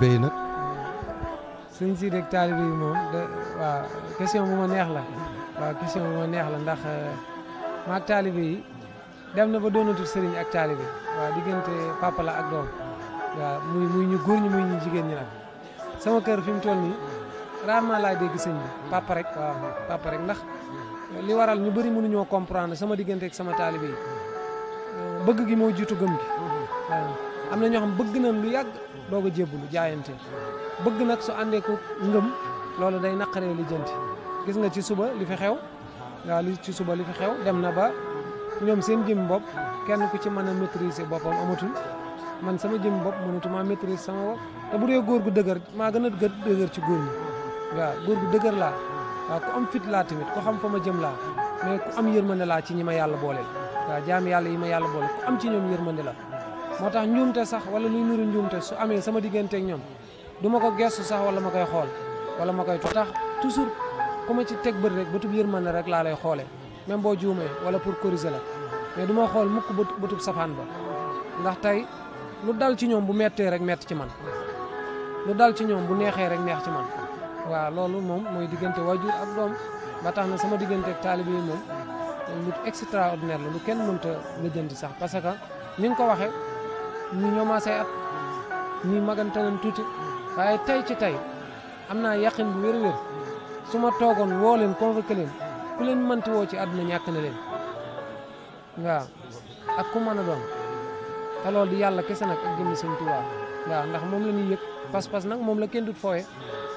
taalibe yi nag. sëñ si rek taalibe yi moom waaw question bu ma neex la waaw question bu ma neex la ndax maag taalibe yi dem na ba doonatul sëriñ ak taalibe waaw diggante papa la ak doom waaw muy ñu góor ñi muy ñu jigéen ñi nag sama kër fi mu toll nii rarement laay dégg sëñ bi papa rek waaw papa rek ndax li waral ñu bëri mënuñoo comprendre sama diggante ak sama taalibe yi bëgg gi moo jiitu gëm gi waaw am na ñoo xam bëgg nañ lu yàgg doog a jébbalu jaayante bëgg nag su àndee ko ngëm loolu day naqaree li jënti gis nga ci suba li fi xew waaw ci suba li fi xew dem na ba ñoom seen jëm bopp kenn ku ci mën a maîtriser boppam amatul man sama jëm bopp mënatuma maîtriser sama bopp te bu dee góor gu dëgër maa gën a dëgër ci góor ñi waaw góor gu dëgër laa waaw ku am fit laa tamit ku xam fa ma jëm laa mais ku am yërmande laa ci ñi ma yàlla booleel waaw jaami yàlla yi ma yàlla booleel ku am ci ñoom yërmande la moo tax njuumte sax wala luy nuru njuumte su amee sama digganteeg ñoom du ma ko gestu sax wala ma koy xool wala ma koy tax toujours ku ma ci teg bët rek bëtub yërmande rek laa lay xoolee même boo juumee wala pour corriger la mais du ma xool mukk bëtub safaan ba ndax tey lu dal ci ñoom bu mettee rek mett ci man lu dal ci ñoom bu neexee rek neex ci man waaw loolu moom mooy diggante waajur ak doom ba tax na sama diggante ak taalibe yi moom lu extraordinaire la lu kenn mënta lijjanti sax parce que ni nga ko waxee ñi ñoomaasay at ñi magante nañ tuuti waaye tey ci tey am naa yaqin bu wér-wér su ma toogoon woo leen convoqué leen ku leen mënti woo ci àdduna ñàkk na leen waaw ak ku mën a doon te loolu di yàlla kese nag ak jëmmi Sëñ Tuubaa waaw ndax moom la ñuy yëg pas-pas nag moom la kenn dut fooye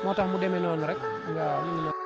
moo tax mu demee noonu rek waaw